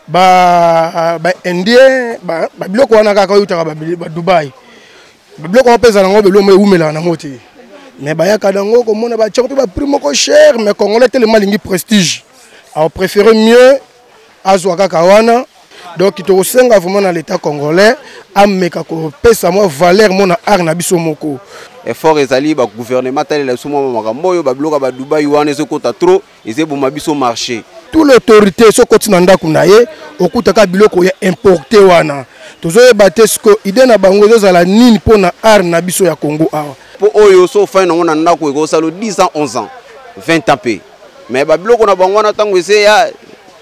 Ba Indien, ba biloko wana kaka oyo eutaka ba Dubai. Biloko wana mpe ezala yango biloko moko ewumelaka nango te, mais bayaka nango komona batiako mpe baprix moko cher. Mais Congolais telema alingi prestige, apréféré mieux azwa kaka wana. Donc tokosenga vraiment na l'État congolais ameka kopesa mwa valeur mo na art na biso moko. Effort ezali, bagouvernement talela biso mwa makambo oyo. Babiloko ya badubai wana ezokota trop, ezeboma biso marché. Tout l'autorité, soki okoti na ndako na ye, okutaka biloko ya importé wana. Tozoyeba te siko idée na bango ezozala nini mpo na art na biso ya Congo awa. Mpo oyo so ofandi nango na ndako, ekosala 10 ans, 11 ans, 20 ans mpe. Mais babiloko na bango wana, ntango ezeya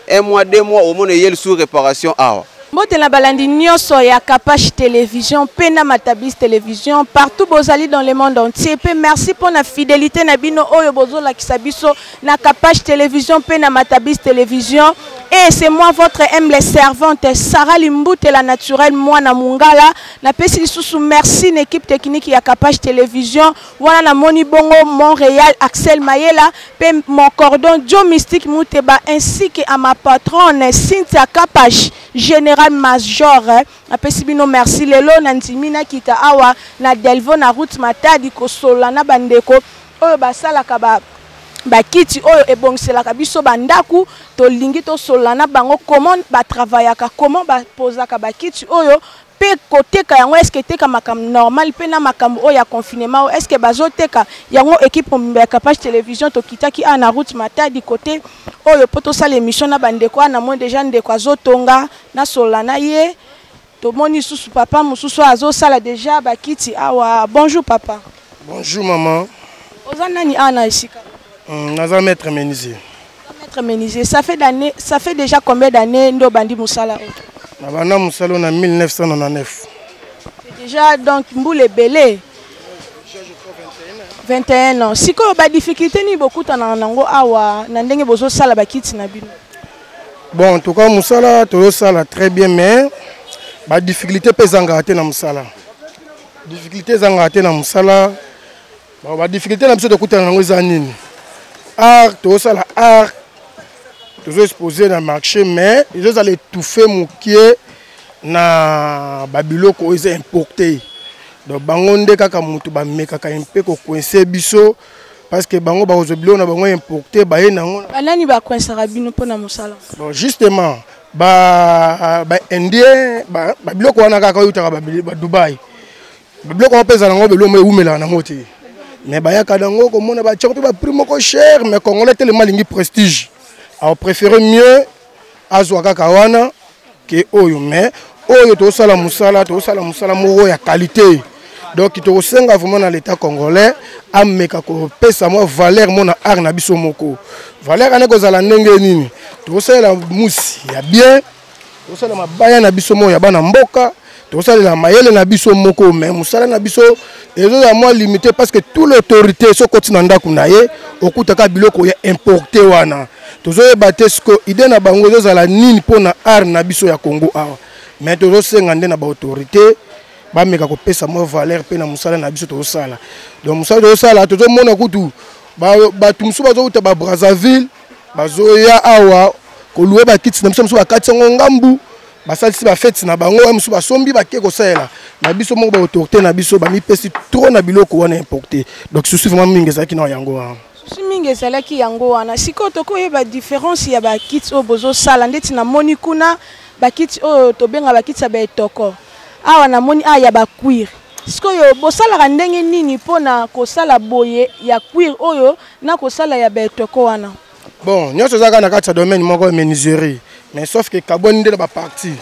un mois, 2 mois, omona eyeli sur réparation awa. Mbote na balandi nyonso ya Kapache Télévision mpe na Matabis Télévision partout bozali dans le monde entier. Mpe merci mpo na fidélité na bino oyo bozolakisa biso na Kapache Télévision mpe na Matabis Télévision. Et c'est moi, votre humble servante, Sarah Limbute, la naturelle, mwana Mungala. Napesi lisusu merci na équipe technique ya Kapache Télévision wana. Namoni bongo Montréal, Axel Mayela, mpe mon cordon Joe Mystique Muteba, ainsi que à ma patronne Cynthia Kapache, général major. Napesi bino merci. Lelo na ndimi nakita awa na Delvo, na route Matadi, kosolola na bandeko oyo basalaka ba bakiti oyo ebongiselaka biso bandako. Tolingi tosolola na bango comment batravaillaka, comment bapozaka bakiti oyo mpe koteka yango. Est-ce eteka makambo normal mpe na makambo oyo ya confinement oyo, est-ce bazoteka yango? Équipe mobimba ya Kapage Télévision tokitaki awa na route Matadi côté oyo mpo tosala émission na bandeko wana. Namoni déjà ndeko azotonga, nasolola na ye. Tomoni lisusu papa mosusu oyo azosala déjà bakiti awa. Bonjour papa. Bonjour maman. Oza nani awa na esika? Naza maître menuisier. Maître menuisier, ça fait déjà combien d'années nde obandi mosala oyo? Nabanda mosala oyo na 1999. C'est déjà donc mbula ebele, 21 ans. Sikoyo badifficulté nini bokutanaka nango awa na ndenge bozosala bakiti na bino? Bon, en tout cas mosala tozosala très bien, mais badifficulté mpe ezangaka te na mosala. Difficulté ezangaka te na mosala. Bon, badifficulté na biso tokutana nango eza nini? Art tozosala, art tozoexpose na marché, mais ezozala étouffé mokie na babiloko oyo eza importé. Donc bango nde kaka moto bamekaka mpe kocoincer biso, parce que bango bakozwa biloko na bango importé, baye nango. Banani bacoincaka bino mpona mosala? Bon, justement ba Indien, babiloko wana kaka oyo eutaka ba Dubai. Biloko wana mpe ezala yango biloko moko ewumelaka nango te, mais bayaka nango komona batiako mpe baprix moko cher. Mais Congolais telema alingi prestige, apréféré mieux azwa kaka wana ke oyo. Mais oyo tozosala mosala, tozosala mosala moko ya qualité. Donc tokosenga vraiment na l'État congolais ameka kopesa mwa valeur mo na art na biso moko. Valeur wana ekozala ndenge nini? Tokosalela mousse ya bien, tokosala mabaya na biso moko ya bana mboka, tokosalela mayele na biso moko. Mais mosala na biso ezozala mwa limité, parce que tout l'autorité, soki okoti na ndako na ye, okutaka biloko ya importé wana. Tozoyeba te siko idée na bango ezozala nini mpo na art na biso ya Congo awa. Mais tozosenga nde na baautorité bameka kopesa mwa valeur mpe na mosala na biso tozosala. Donc mosala tozosala, tozomona kutu bato mosusu bazouta ba Brazzaville, bazoya awa kolouer bakiti na biso. Mosusu bakati yango ngambu, basalisi bafeti na bango, ya mosusu basombi, bake kosalela na biso moko. Baautorité na biso bamipesi trop na biloko wana importé. Donc souci vraiment mingi ezalaki na yango wana. Souci mingi ezalaki yango wana. Sikoyo tokoyeba différence ya bakiti oyo bozosala. Ndeti namoni kuna bakiti oyo tobenga bakiti ya baetoko, awa namoni awa ya bacuir. Sikoyo bosalaka ndenge nini mpona kosala boye ya cuir oyo na kosala ya baetoko wana? Bon, nyonso eza kaka na kati ya domaine moko ya menuiserie, mais sauf que ekabwani nde na bapartie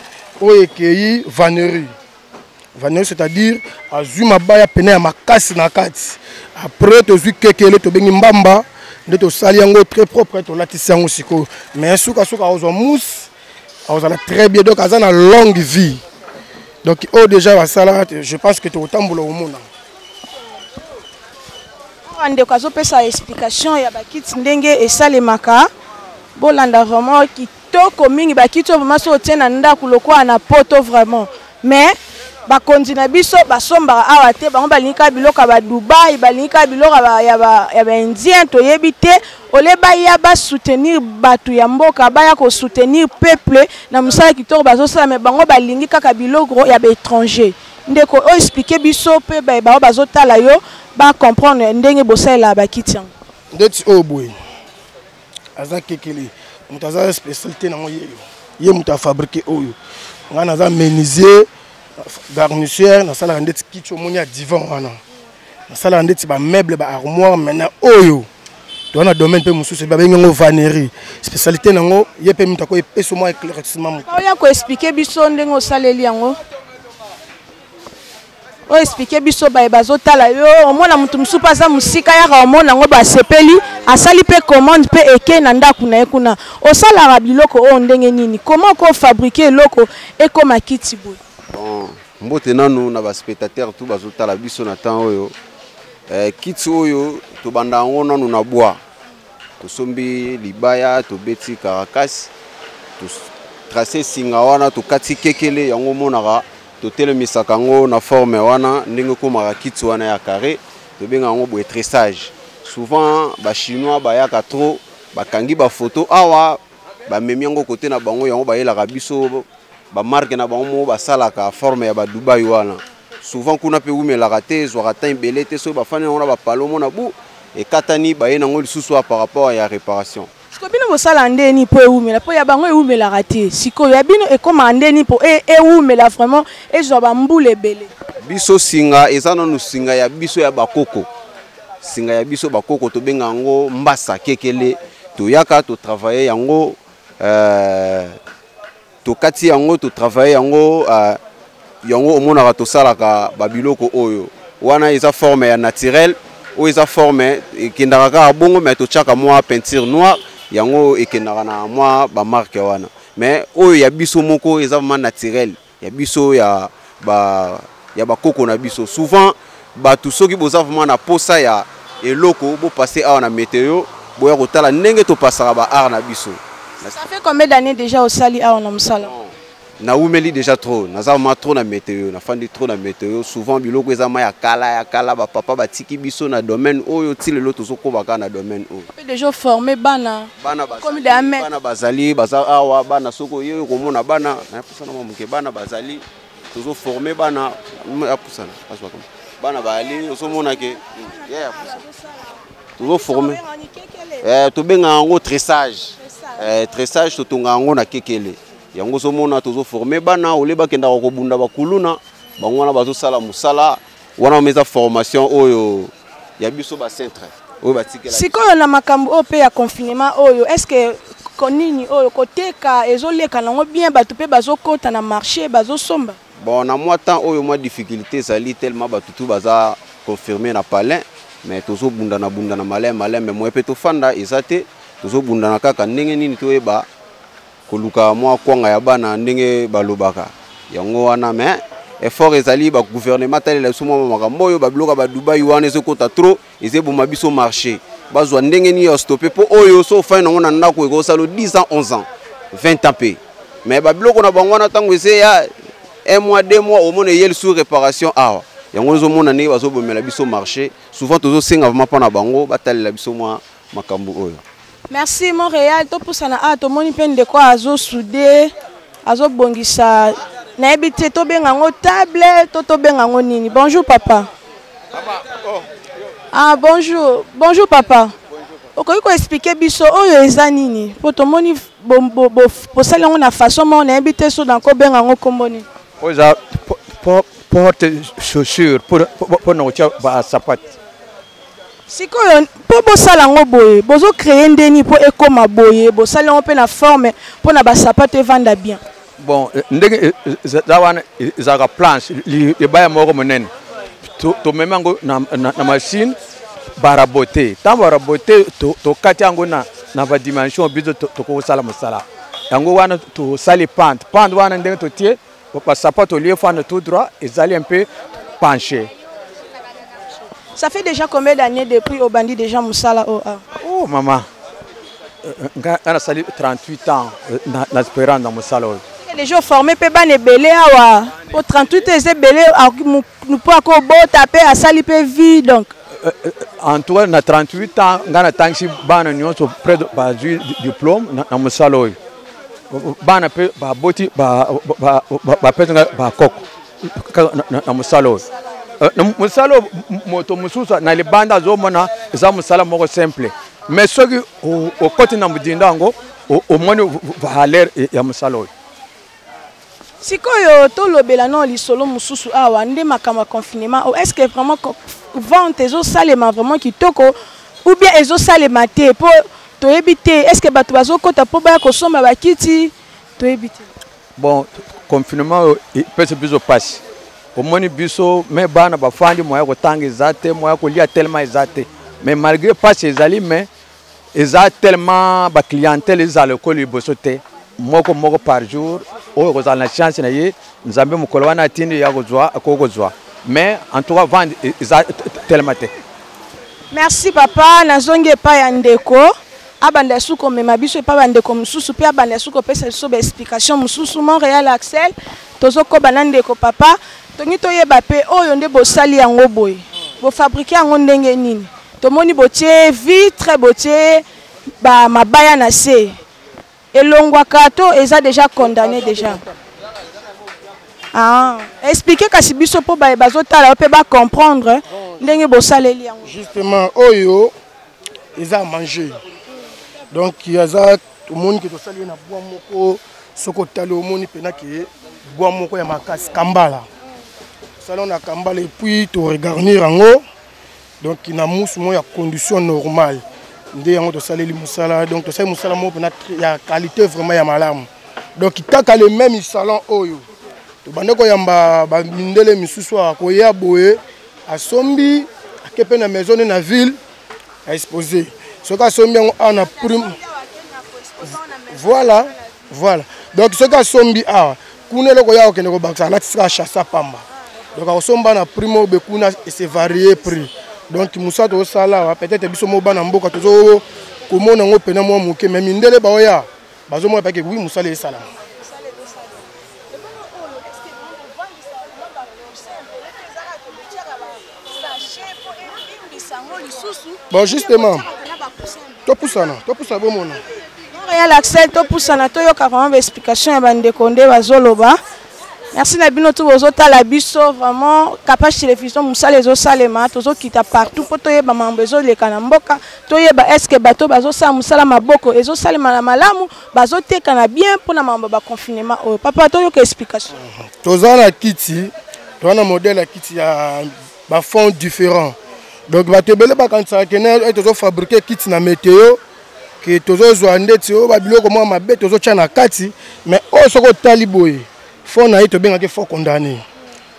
oyo ekei vannerie. Vannerie, c'est-à-dire azwi mabaya pene ya makasi na kati. Après tozwi kekele tobengi mbamba, nde tosali yango très propre, tolatisi yango sikoyo. Mais sukasuka akozwa mousse, akozala très bien, donc aza na longue vie. Donc oyo déjà basala, je pense que tokotambola komona. Awa ndeko azopesa explication ya bakiti ndenge esalemaka. Bolanda, vraiment kitoko mingi bakiti oyo. Vraiment so otie na ndako lokola na poto, vraiment. Mais Bakonzi na biso basombaka awa te, bango balingi kaka biloko ya badubai, balingi kaka biloko ya baindien, toyebi te. Ole baya basoutenir bato ya mboka, baya kosoutenir peuple na mosala kitoko bazosala, me bango balingi kaka biloko ya baétranger. Ndeko, oyo explike biso mpe bao bazotala yo bacomprendre ndenge bosalelaka bakiti yango. Ndeti oyo boye aza kekele, moto aza spécialité nango yeyo, ye moto afabrike oyo. Ngai naza menuisier garnisseur, nasalaka ndeti kiti omoni ya divan wana, nasalaka ndeti bameuble, baarmoire. Maintenant oyo toza na domaine mpe mosusu babengi yango vannerie, spécialité nango ye mpe moto akoki epesa mwa éclaircissement moto. Oya koexplike biso ndenge osaleli yango, oyo explike biso baye bazotala yo. Omona motu mosusu mpe aza mosika, yaka omona yango, basepeli, asali mpe commande mpe eke na ndako na ye kuna. Osalaka biloko oyo ndenge nini? Comment okofabrike eloko ekoma kiti boye? Bon, mbote nanu na baspectateur tu bazotala biso na temps oyo. Kiti oyo tobanda yango nanu na bois, tosombi libaya, tobeti karakasi, totrace singa wana, tokati kekele yango, omonaka totelemisaka yango na forme wana ndenge ekomaka kiti wana ya carré, tobenga yango boye tressage. Souvent bachinois bayaka trop, bakangi bafoto awa, bamemi yango kote na bango, yango bayelaka biso bamarke na bango moko basalaka forme ya badubai wana. Souvent kuna mpe wumelaka te, ezwaka temps ebele te. Soki bafandi yango na bapalo, omona bu ekatani, baye nango lisusu par rapport ya réparation. Sikoyo bino bosala ndeni mpo ewumela? Mpo ya bango ewumelaka te, sikoyo ya bino ekomaka ndeni mpo ewumela vraiment, ezwa bambula ebele? Biso singa eza nanu singa ya biso ya bakoko, singa ya biso bakoko tobenga yango mbasa kekele. Toyaka totravaille yango, tokati yango, totravaille yango, yango omonaka tosalaka babiloko oyo wana eza forme ya naturel. Oyo eza forme ekendaka kaka bongo, mais totiaka mwa peinture noire, yango ekendaka na mwa bamarke wana. Mais oyo ya biso moko eza vraiment naturel, ya biso ya ba ya bakoko na biso. Souvent bato soki boza vraiment na posa ya eloko, bopase awa na meteo, boya kotala ndenge topasaka ba art na biso. Ça fait combien d'années déjà osali awa na mosala? Nawumeli déjà trop, naza vraiment trop na météo, nafandi trop na météo. Souvent biloko eza ma ya kala ya kala, bapapa batiki biso na domaine oyo, ti lelo tozokoba kaka na domaine oyo. Mpe déjà formé bana? Bana bazali, bana bazali, baza awa bana. Soki oye okomona bana, nayapusana mwa moke, bana bazali, tozoforme bana. Apusana, azwaka bana bazali, ozomona ke ye apusana, tozoforme. Tobengaka yango tressage, tressage, totonga yango na kekele. Yango ozomona tozoforme bana, ole bakendaka kobunda bakuluna, bango wana bazosala mosala wana. Eza formation oyo ya biso bacentre oyo batikela. Sikoyo na makambo oyo mpe ya confinement oyo, est ce que nini oyo koteka ezoleka nango bien? Bato mpe bazokota na marché, bazosomba? Bon, na mwa temps oyo mwa difficulté ezali, tellement bato tu baza confirmé na palin, mais tozobundana bundana malin malin, mais moye mpe tofanda eza te. Tozobundana kaka ndenge nini toyeba koluka mwa kwanga ya bana, ndenge balobaka yango wana. Mais effort ezali, bagouvernement talela biso mwa makambo oyo, babiloko ya badubai wana ezokota trop, ezeboma biso marché. Bazwa ndenge nini ya stoppe, mpo oyo so ofandi nango na ndako ekosala 10 ans, 11 ans, 20 ans mpe. Mais babiloko na bango wana ntango eze ya un mois, 2 mois, omona eyeli sur réparation awa. Yango ozomona ndenge bazobomela biso marché. Souvent tozosenga vraiment mpo na bango batalela biso mwa makambo oyo. Merci Montréal. Topusana awa, tomoni mpe ndeko azosoude, azobongisa, nayebi te tobenga yango table to tobenga yango nini. Bonjour papa. Ah bonjour, bonjour papa. Okoki koexplike biso oyo eza nini? Mpo tomoni bosali yango na façon moko, nayebi te so na kobenga yango nkombo nini. Oyo eza porte chaussure mpona kotia basapate. Sikoyo mpo bosala yango boye, bozocreye ndeni mpo ekóma boye? Bosali yango mpe na forme mpo na basapato evanda bien? Bon, ndenge eza wana, ezalaka planche, libaya moko monene, tomemi yango na machine, barabote. Ntango barabote, tokati yango na badimension biso tokosala mosala yango wana. Tosali pente, pente wana ndenge totie basapato, olie fanda tout droit, ezali un peu penché. Ça fait déjà combien d'années depuis obandi déjà mosala oyo awa? Oh mama, nga nasali 38 ans na espérance na mosala oyo. Déjà formé mpe bana ebele awa po 38 eza ebele, mpo akobota mpe asali mpe vie donc. En tout cas, na 38 ans ngai natangisi bana nyonso près bazwi diplôme na mosala oyo. Bana mpe baboti, bapesi ngai bakoko kaka na mosala oyo. Na mosala oyo, moto mosusu na libanda azomona eza mosala moko simple, mais soki okoti na modinda yango, omoni valeur ya mosala oyo. Sikoyo tolobela no lisolo mosusu awa nde makambo ya confinement. Oh, est ce que vraiment vente ezosalema vraiment kitoko ou bien ezosalema te? Mpo toyebi te, est ce que bato bazokɔta mpo baya kosomba bakiti? Toyebi te. Bon, confinement oyo epesi biso mpasi. Omoni biso me bana bafandi, moya kotanga eza te, moya kolia tellement eza te. Mais malgré mpasi ezali, mais eza tellement baclientèle ezala lokola liboso te. Moko moko par jour oyo kozala na chance na ye, Nzambe mokolo wana atindi ya kozwa, akoki kozwa. Mais en tout cas, vente eza tellement te. Merci papa. Nazongi epai ya ndeko abanda esu komema biso epai bandeko mosusu mpe abanda esu kopesa biso baexplication mosusu. Montréal Axel, tozokoba na ndeko papa. Tongi toyeba mpe oyo nde bosali yango boye, bofabriquer yango ndenge nini? Tomoni botie vitre, botie bamabaya na se, elongwaka to eza déjà condamné déjà? Ah, explique kasi biso mpo baye bazotala mpe bacomprendre ndenge bosaleli yango. Justement, oyo eza à manger. Donc eza, tomoni ke tosali ye na bois moko. Soki otali, omoni mpena ke bois moko ya makasi, kambala. Tosali na kambala et puis toregarnir yango donc na mousse moko ya condition normale. Nde yango tosaleli mosala. Donc tosali mosala moko mpena ya qualité, vraiment ya malamu. Donc kaka le même salon oyo tobande koyamba bamindele misusu awa, koya boye, asombi, ake mpe na maison ne na ville aexpose. Soki asombi yango awa na prime, voilà. Donc soki asombi awa, kuna eloko ya kokende kobakisa, alatisaka chassa pamba. Donc akosomba na prix moko be, kuna ese varie prix. Donc mosala tozosala awa, peut-être biso mo bana mboka tozo komona yango mpena mwa moke, mais mindele baoya bazomona pake wi mosala esalama. Bon, justement, topusana, topusana, bomona. Montréal Axel, topusana, toyoka vraiment baexplication ya bandeko nde bazoloba. Merci na bino to bozotala biso vraiment Capage Télévision. Mosala ezosalema, tozokita partout mpo toyeba mambo ezoleka na mboka, toyeba est ce que bato bazosala mosala maboko ezosalema na malamu, bazoteka na bien mpona mambo ya baconfinement oyo. Papa, toyoka explication. Toza na kiti, toza na modèle ya kiti ya bafond différent. Donc bato ebele bakanisaka kene tozofabriquer kiti na météo, ke tozozwa ndeti oyo babiloko mwa mabe tozotya na kati. Mais oyo soki otali boye, fond na ye tobengaki fond condamné.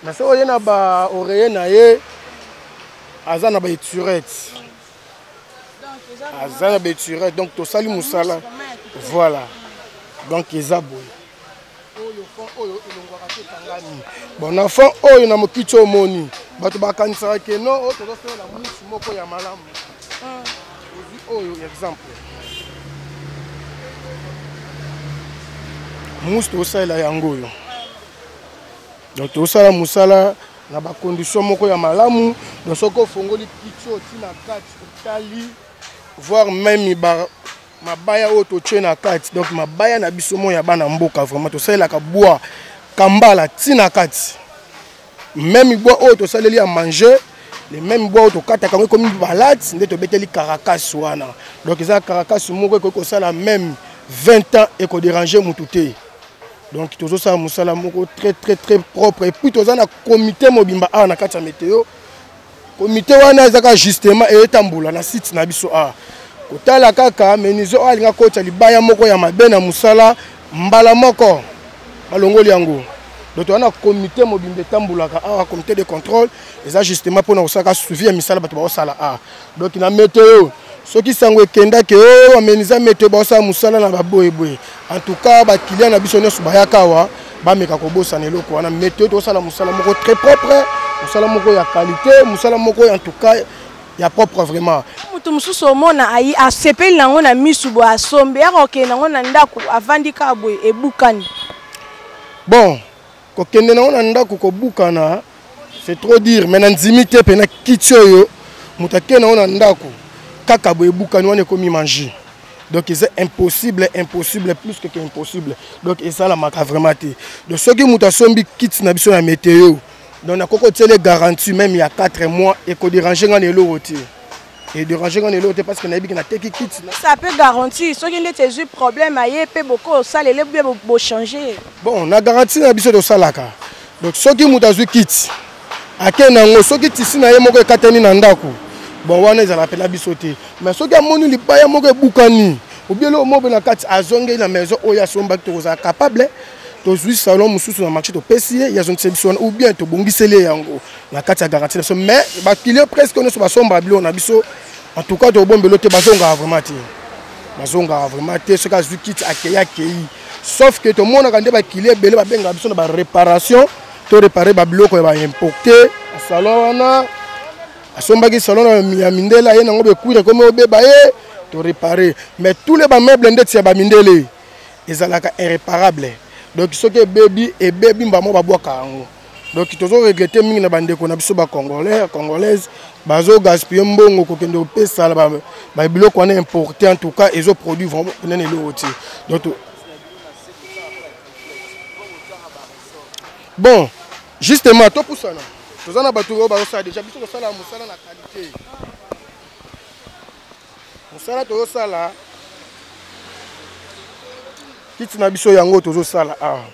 Mais soki oye na baoreiller na ye, aza na baéturette, aza na baéturette. Donc tosali mosala, voilà. Donc eza boye, oyo fond oyo elongwaka te, ekangami. Bon, na fond oyo na mokiti, omoni bato bakanisaka ke no, oyo tozosalela mousse moko ya malamu. Ozwi oyo exemple, mousse tozosalela yango oyo. Donc tozosala mosala na bacondition moko ya malamu. Donc soki ofongoli kiti oyo ntina kati, otali, voire même mabaya oyo totie na kati, donc mabaya na biso mo ya bana mboka, vraiment tosalelaka bois kambala ntina kati. Même bois oyo tosaleli ya manger, le même bois oyo tokataka yango ekomi balate, nde tobeteli carcasse wana. Donc eza carcasse moko ekoki kosala même 20 ans, ekodéranger mutu te. Donc tozosala mosala moko très très très propre. Et puis toza na comité mobimba awa na kati ya météo. Comité wana eza kaka justement etambola na site na biso awa, kotala kaka menuisier oyo alinga kotya libaya moko ya mabe na mosala, mbala moko balongoli yango. Donc toza na comité mobimba etambolaka awa, comité de contrôle, eza justement mpona kosalaka suivi ya misala bato baosala awa. Donc na météo, soki sango ekendaki oyo bamenuisier météo baosala mosala na baboyeboye, en tout cas baclient na biso nyonso bayaka awa bameka kobosana eloko wana. Météo tozosala mosala moko très propre, mosala moko ya qualité, mosala moko en tout cas ya propre vraiment. Moto mosusu omona ayi, asepeli nango na misu boye, asombi, yaka kokende nango na ndako, avandi kaka boye, ebukani. Bon, kokende nango na ndako kobukana, c'est trop dire, mais nandimi te mpena kiti oyo moto akende nango na ndako kaka boye ebukani wana ekomi magie. Donc eza impossible, impossible plus que impossible. Donc esalamaka vraiment te. Donc soki moto asombi kiti na biso ya météo, donc nakoki kotiele garantie même ya 4 mois, ekoderange nga na eloko te, edérange nga na eloko te, parce que nayebi ke nateki kiti. Ça peut garantir soki ndeti ezwi problème aye mpe boko osalele bien, bochange. Bon, na garantie na biso tosalaka, donc soki moto azwi kiti, akende yango, soki tisi na ye moko ekatani na ndako, bon, wana ezala mpena biso te. Mais soki amoni libaya moko ebukani, obie eloko moko na kati, azongeli na maison oyo asombaki, tokozala capable, tozwi salon mosusu na marché, topesi ye, ye azongisa biso wana, ou bien tobongiseli ye yango na kati ya garantie na biso. Mais baclient presque nyonso basombaka biloko na biso, en tout cas tobombelo te, bazongaka vraiment te, bazongaka vraiment te. Soki azwi kiti, akei, akei, sauf que tomonaka nde baclient ebele babengaka biso na baréparation, to réparer babiloko ya baimporte. Salon wana asombaki, salon ya mindele, aye nango, becuir ekomi obeba ye, to réparer. Mais tous les bameuble ndeti ya bamindele ezalaka irréparable. Donc soki ebebi, ebebi mbamo, babwaka yango. Donc tozo regretter mingi na bandeko na biso bacongolais, congolaise, bazogaspille mbongo kokende kopesa babiloko wana importé. En tout cas ezoproduire vraiment nene eloko te. Donc bon, justement, topusana, toza na bato oyo bazosala déjà. Biso tosala mosala na qualité. Mosala tozosala, kiti na biso yango tozosala awa.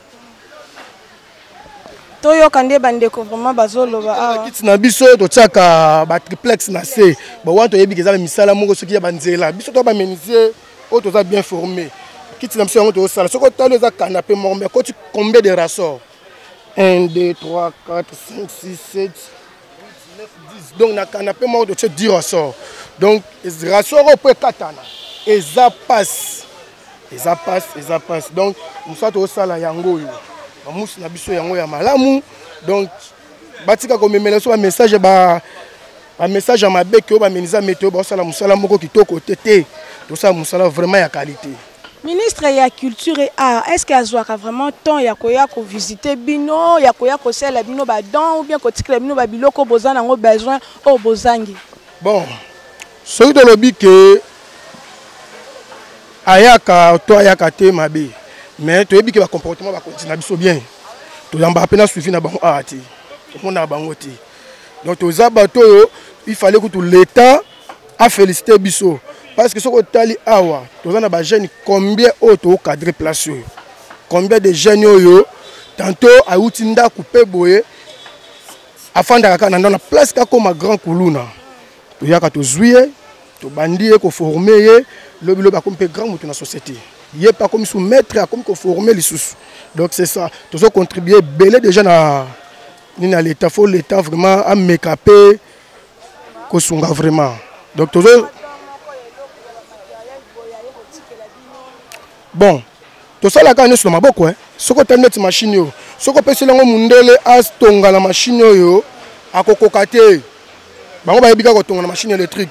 Toyoka nde bandeko vraiment bazoloba awa. Kiti na biso, totiaka batriplex na se. Bon, wana toyebi eza misala moko soki ya banzela. Biso to bamenuisier oyo toza bien formé. Kiti na biso yango tozosala, soki otali, eza canapé moko, mais koti combien de ressort? 1, 2, 3, 4, 5, 6, 7, 8, 9, 10. Donc na canapé moko totie 10 ressort. Donc ressort oyo mpo ekatana eza passe, eza passe, eza passe. Donc mosala tozosala yango oyo, bamusi na biso yango ya malamu. Donc batika komemela biso bamessage, bamessage ya mabe ke oyo bamenuisier météo baosala mosala moko kitoko te. Te, tosala mosala vraiment ya qualité. Ministre ya Culture et Art, est ce que azwaka vraiment temps ya koya kovisite bino, ya koya kosalela bino badon, ou bien kotikela bino babiloko boza nango besoin, oyo bozangi? Bon, soki tolobi ke ayaka to ayaka te, mabe. Mais toyebi ke bacomportement bakonti na biso bien, toyambaka mpe na suivi na bango awa te, tomonaka bango te. Donc toza bato oyo il fallait kutu l'État afélicité biso, parce que soki otali awa, toza na bajeune combien oyo toocadre place oyo, combien de jeunes oyo tantôt awuti ndako mpe boye, afandaka kaka na ndako, na place kakoma grand kuluna, toyaka, tozwi ye, tobandi ye koforme ye, lobi lobi akomi mpe grand moto na société, ye mpe akomi sous maître, akomi koforme lisusu. Donc c'est ça, tozocontribue ebele déjà na nini na l'État. Faut l'État vraiment ameka mpe kosunga vraiment. Donc tozo, bon, tosalaka nyonso na maboko. Soki otali neti machine oyo, soki opeseli yango mundele atonga na machine oyo, akokoka te. Bango bayebi kaka kotonga na machine électrique.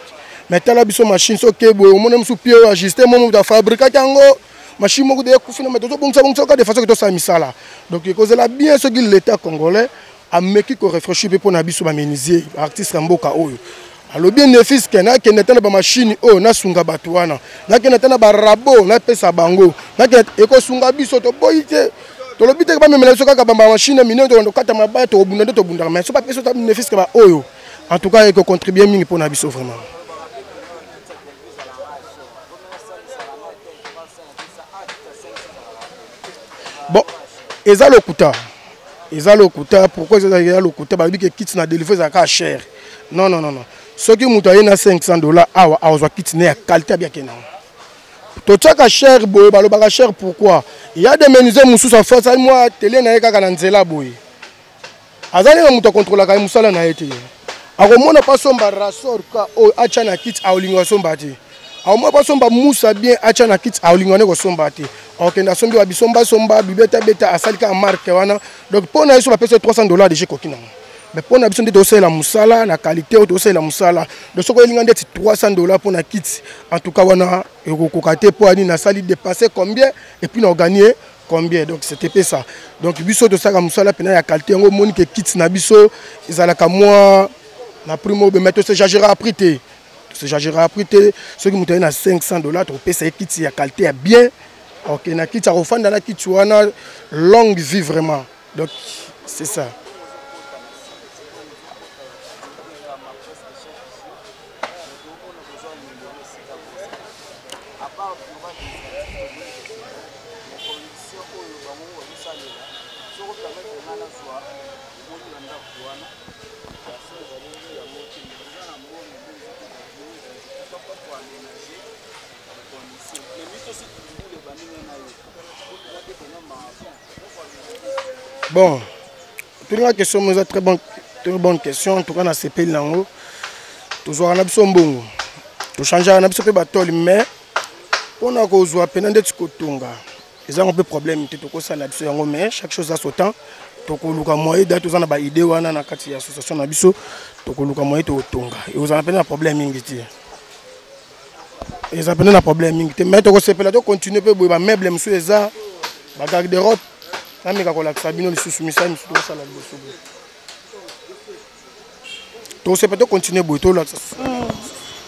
Mais tala biso machine, soki boye omoni mosu pied oyo ajuste mo, moto afabrikaki yango, machine moko de ekufi na, mais tozobongisa bongisa kaka de façon ke tosala misala. Donc ekozala bien soki l'État congolais ameki korefléchir mpe mpo na biso bamenuisier, artiste ya mboka oyo. Alobi ne fût-ce que nakende ata na bamashine oyo, nasunga bato wana, nakende ata na barabo, napesa bango, nakende, ekosunga biso. Toboyi te, tolobi te bamemela biso kaka bamashine minene tokanda kokata mabaya, tokobunda nde tobundaka. Mais so bapesa ata ne fût-ce que baoyo, en tout cas ekocontribue mingi mpo na biso vraiment. Bon, eza lokuta, eza lokuta. Pourquoi eza lokuta? Balobi ke kiti na Delvaux ezalaka cher. Non, non, non, non. Soki moto aye na 500 $ awa, azwa kiti ne ya qualité, abiake nango. Totiaka cher boye, balobaka cher pourquoi? Ya des menuisier mosusu afasali mwa atelier na ye kaka na nzela boye, azali na moto akontrolaka ye mosala na ye te. Akomona mpo asomba ressort ka oyo atya na kiti, aolinga asomba te. Akomona mpo asomba musa bien atya na kiti, aolinga nde kosomba te. Akokende asombi wa bisombasomba, bibetabeta, asali kaka marque wana. Donc mpo na ye, so bapesa 300 $ déjà, ekoki nango. Mais mpo na biso nde tosalela mosala na qualité oyo tosalela mosala. Donc soki oyelinga ndeti 300 $ mpo na kiti, en tout cas wana ekokoka te. Mpo ani nasali dépassé combien et puis na ogagné Combien? Donc c'était pe ça. Donc biso tosaka mosala mpena ya qualité. Yango omoni ke kit na biso ezalaka mwa na prix moko, mais tosexagera prix te, tosexagera prix te. Soki moto aye na 500 $, tokopesa ye kiti ya qualité ya bien. Ok, na kiti akofanda na kiti wana longue vie vraiment. Donc c'est ça. Bon, tolinga question mo eza très bonne, très bonne question. En tout cas, nasepeli nango. Tozwaka na biso mbongo, tochangeaka na biso mpe batole, mais mpona kozwa mpena ndeti kotonga, ezango mpe problème te. Tokosala biso yango, mais chaque chose a son temps. Tokoluka moyen da toza na baidée wana na kati ya association na biso. Tokoluka moyen, tokotonga. Ekozala mpena na problème mingi te, eza mpena na problème mingi te, mais tokosepela tocontinue mpe boye. Bameuble mosusu eza bagarde robe. Nameka kolakisa bino lisusu misala misusu tokosala liboso boye. Tokosepa tocontinue boye, tolakisa.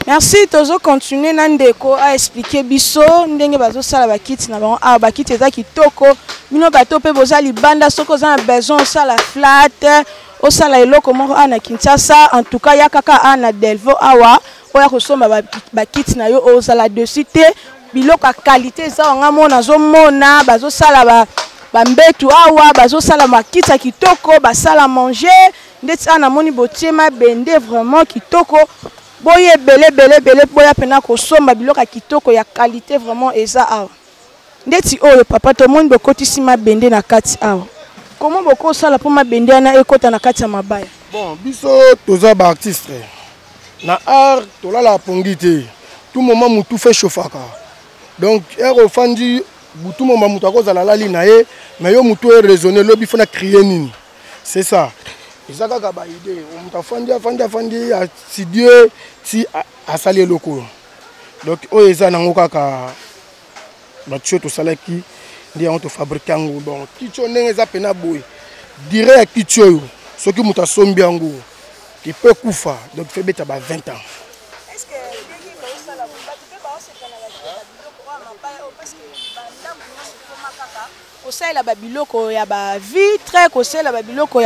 Merci. Tozocontinue na ndeko aexpliquer biso ndenge bazosala bakiti na bango awa. Bakiti eza kitoko. Bino bato mpe boza libanda, soki oza na besoin osala flat, osala eloko moko awa na Kinshasa, en tout cas ya kaka awa na Delvo awa, oya kosomba bakiti na yo, ozala dessus te. Biloko ya qualité eza wanga. Mona, azomona bazosala bambetu awa, bazosala makiti ya kitoko, basala manger. Ndeti awa namoni botie mabende, vraiment kitoko. Boye ebele ebele ebele, boya mpena kosomba biloko ya kitoko ya qualité, vraiment eza awa. Ndeti oyo, papa, tomoni bokotisi mabende na kati awa. Comment bokosala mpo mabende wana ekɔta na kati ya mabaya? Bon, biso toza baartiste na art, tolalaka pongi te. Tout moment mutu fe chauffaka. Donc ere ofandi butu moma, moto akozala alali na ye, mais yo motu eraisonne lobi fo na créer nini. C'est ça, eza kaka baidée. Moto afandi, afandi, afandi, astudie ti asali eloko oyo. Donc oyo eza nango kaka batio tosalaki nde yango, tofabriquer yango. Bon, kiti oyo ndenge eza mpena boye, durée ya kiti oyo, soki moto asombi yango epe kufa, donc fe beta ba 20 ans. Est-ce que ndenge baosala, bato mpe baosepela na biloko oyo mabaya oyo? Parce que bandambo nyonso ekoma kaka kosalela babiloko ya bavitre, kosalela babiloko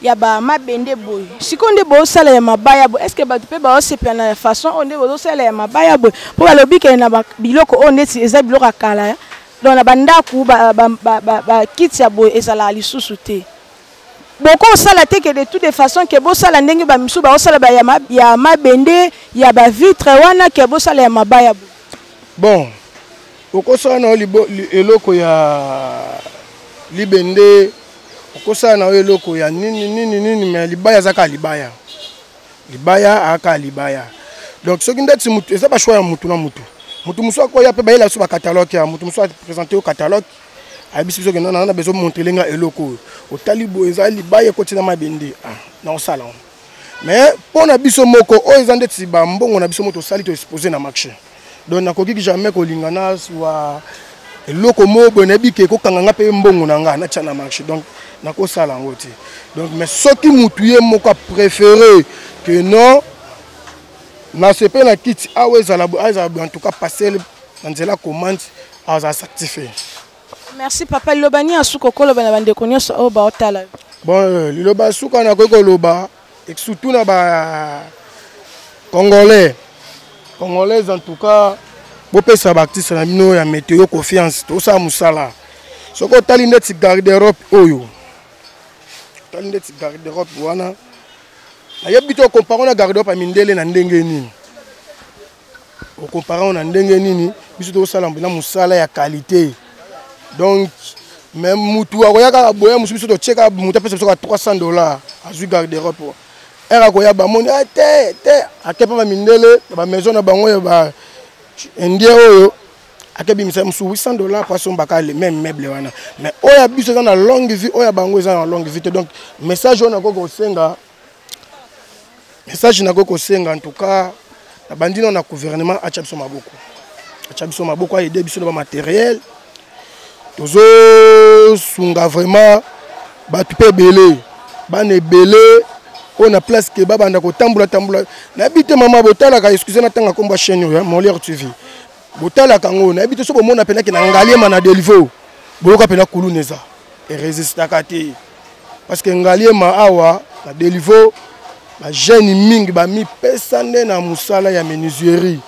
ya bamabende boye. Sikoyo nde bosala ya mabaya boye, est ce que bato mpe baosepela na façon oyo nde bozosala ya mabaya boye? Mpo balobi ke na biloko oyo ndeti eza biloko ya kala, donc na bandako bakiti ya boye ezalaka lisusu te. Bokosala te ke de toute façon ke bosala ndenge bamisusu baosala ya mabende, ya bavitre wana, ke bosala ya mabaya boye? Bon, okosala na yo eloko ya libende, okosala na yo eloko ya nini nini nini, mais libaya eza kaka libaya, libaya aka libaya. Donc soki ndeti mutu, eza bachoix ya mutu na mutu. Mutu mosusu akoya mpe bayela biso bacatalogue ya mutu mosusu, aprésente yo catalogue, ayebisi biso ke non, na besoin montrer nga eloko oyo. Otali boye, eza libaya ekoti na mabende. Ah, naosala ngo, mais mpo na biso moko oyo eza ndeti bambongo na biso mo tosali, toexpose na marché. Donc nakoki jamais kolinga nazwa eloko moko boye nayebi ke ekokanga nga mpe mbongo na nga natya na marché. Donc nakosala yango te. Donc mais soki mutu ye moko apréféré que non, nasepe na kiti awa ezala ezala boye, en tout cas passer na nzela commande, azala satisfait. Merci, papa. Liloba nini asuka okoloba na bandeko nyonso oyo baotala? Bon, liloba suka nakoki koloba, surtout na ba Congolais, Congolaise, en tout cas bopesa baartiste na bino ya météo confiance. Tosala mosala. Soki otali ndeti garde robe oyo, otali ndeti garde robe wana, nayebi te okompare na garde robe ya mindele na ndenge nini, okompare na ndenge nini. Biso tokosala mpena mosala ya qualité. Donc mais mutu akoya kaka boya mosu, biso totie kaka mutu apesa biso kaka 300 $, azwi garde robe. Ere akoya, bamoni te te, ake mpe bamindele na bamaison na bango ya ba indien oyo, akebimisa mosu 800 $ po asombaka le même meuble wana. Mais oyo ya biso eza na longue vie, oyo ya bango eza na longue vie te. Donc message oyo nakoki kosenga, message nakoki kosenga, en tout cas nabandi nano na gouvernement, atya biso maboko, atya biso maboko, aide biso na bamatériel. Tozosunga vraiment bato mpe ebele, bana ebele oyo na place ke babanda kotambola tambola. Nayebi te mama, botalaka, excuse natanga nkombo ya chaîne oyo, Molière TV, botalaka yango. Nayebi te so bomona mpenaki na Ngaliema na Delvaux, boyoka mpena kuluna eza eresistaka te, parce que Ngaliema awa na Delvaux, bajeune mingi bamipesa nde na mosala ya menuiserie.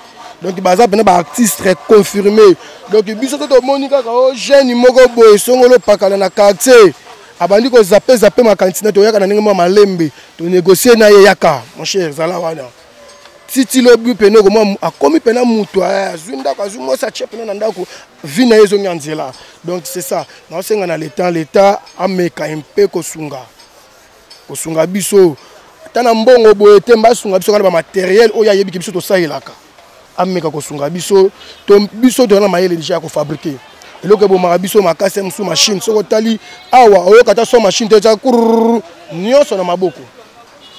Donc baza mpena baartiste très confirmé. Donc biso to tomoni kaka o jeune moko boye songolo pakala na quartier abandi kozape zape makanisi na, toyaka na ndenge mwa malembe, tonégocie na ye: yaka mon cher, zala wana titi lobi pene okomwa akomi mpena mutu, azwi ndako, azwi mwasi, atie pene na ndako, vie na ye ezongi ya nzela. Donc c'est ça, naosenga na l'état, l'état ameka mpe kosunga biso, ata na mbongo boye te, basunga biso kaka na bamatériel oyo ayebiki biso tosalelaka. Ameka kosunga biso to biso toza na mayele déjà ya kofabriquer eloko. Ebomaka biso makasi ya mosusu machine. Soki otali awa, oyoka ata so machine te, eza kururu, nyonso na maboko,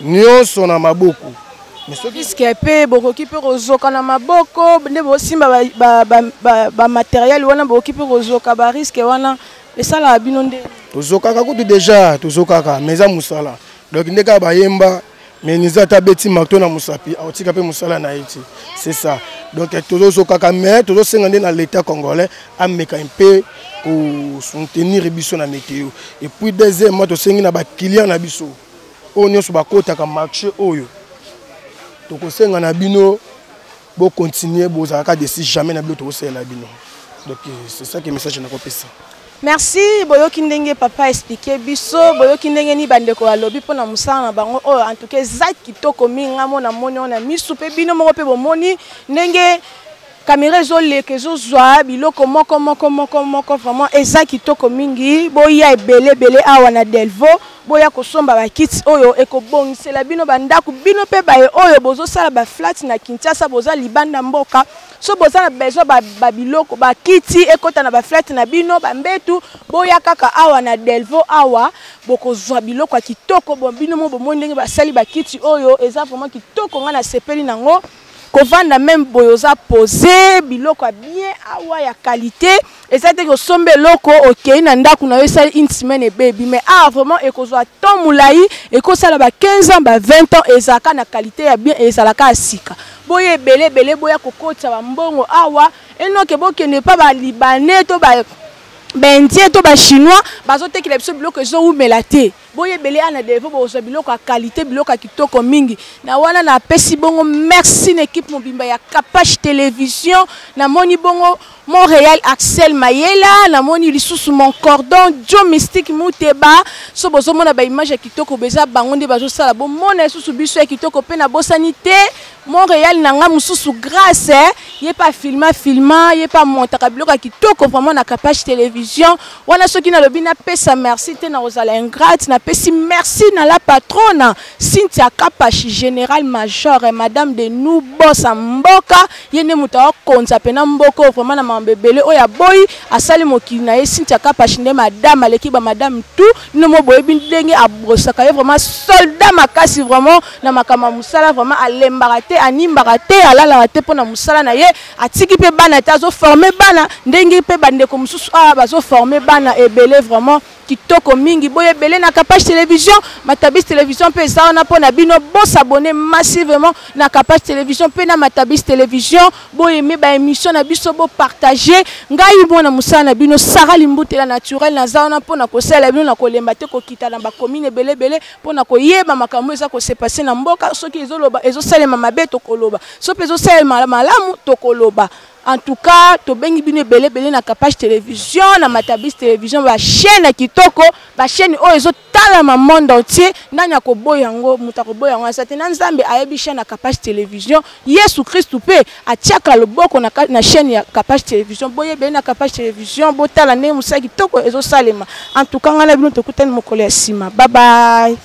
nyonso na maboko. Risque mpe bokoki mpe kozoka na maboko nde bosimba bamatériel wana, bokoki mpe kozoka. Barisque wana esalaka bino nde? Tozokaka kutu déjà, tozokaka, mais eza mosala. Donc nde kaka bayemba menuisier, ata abeti marteau na mosapi, akotika mpe mosala na ye ti. C'est ça. Donc tozozokaka, mais tozosenga nde na l'état congolais ameka mpe kosoutenir biso na météo. Et puis deuxièmement, tosengi na baclient na biso oyo nyonso bakotaka marché oyo, tokosenga na bino bocontinue, bozalaka déçus jamais na bino, tokosalela bino. Donc c'est ça que message nakopesa. Merci. Boyoki ndenge papa explique biso, boyoki ndenge nini bandeko balobi mpona mosala na bango oyo. En tout cas eza kitoko mingi. Nga mo namoni oyo na misu, mpe bino moko mpe bomoni ndenge kamera ezoleka, ezozwa biloko moko moko moko moko. Vraiment eza kitoko mingi. Boya ebele ebele awa na Delvaux, boya kosomba bakiti oyo ekobongisela bino bandako. Bino mpe baye oyo bozosala baflat na Kinshasa, boza libanda mboka, so boza na besoin babiloko, bakiti ekɔta na baflat na bino, bambetu, boya kaka awa na Delvaux. Awa bokozwa biloko ya kitoko. Bo bino mo bomoni ndenge basali bakiti oyo, eza vraiment kitoko. Ngai nasepeli nango kovanda même boye, oza pose biloko ya bien awa ya qualité. Eza te kosomba eloko, okei na ndako na yo, esali une semaine, ebebi. Mais awa vraiment ekozwa temps molai, ekosala ba 15 ans, ba 20 ans, ezalaka na qualité ya bien, ezalaka ya sika. Boya ebele ebele, boya kokotisa bambongo awa. Enoke bokende mpa balibanais to ba baindien to bachinois, bazotekela biso biloko ezowumela te. Boya ebele ana Delvaux, bozwa biloko ya qualité, biloko ya kitoko mingi. Na wana napesi bongo merci na équipe mobimba ya Capache Télévision. Namoni bongo Montréal Axel Mayela, namoni lisusu mon cordon Joe Mystique Muteba. So bozomona baimage ya kitoko, beza bango nde bazosala bomona lisusu biso ya kitoko. Mpe nabosani te Montréal na nga mosusu Grâce, ye mpe afilma filma, ye mpe amontaka biloko ya kitoko vraiment na Capache Télévision wana. Soki nalobi napesa merci te, na kozala ingrate. Napesi merci na la patronne Cynthia Kapashi, général major, madame de nous, bosa mboka. Ye nde moto akonza mpena mboka oyo vraiment na makambo ebele oyo aboyi asali mokili na ye. Cynthia Kapashi nde madame, aleki bamadame tout. Bino mo boyebi ndenge abrosaka ye, vraiment soldat makasi vraiment na makambo ya mosala. Vraiment alembaka te, animbaka te, alalaka te mpo na mosala na ye. Atiki mpe bana te, azoforme bana ndenge mpe bandeko mosusu awa bazoforme bana ebele. Vraiment kitoko mingi. Boye ebele na Capage Télévision, Matabis Télévision mpe eza wana mpo na bino. Bosabone massivement na Capage Télévision mpe na Matabis Télévision. Boyeme baémission na biso, bopartage. Ngai mwana mosala na bino Sara Limbutela Naturel, naza wana mpo na kosalela bino na kolemba te, kokita na bacommune ebele ebele mpo na koyeba makambo eza kose passer na mboka. Soki ezoloba ezosalema mabe, tokoloba. So mpe ezosalema malamu, tokoloba. En tout cas tobengi bino ebele ebele na Capage Télévision, na Matabis Télévision, bachaîne ya kitoko, bachaîne oyo ezotalama monde entier. Nani akoboya yango? Moto akoboya yango aza te. Na Nzambe ayebi chaîne ya Capage Télévision, Yesu Kristu mpe atiaka loboko na chaîne ya Capage Télévision. Boyebele na Capage Télévision, botala ndenge mosala kitoko ezosalema. En tout cas ngai na bino tokutani mokolo ya nsima. Bye bye.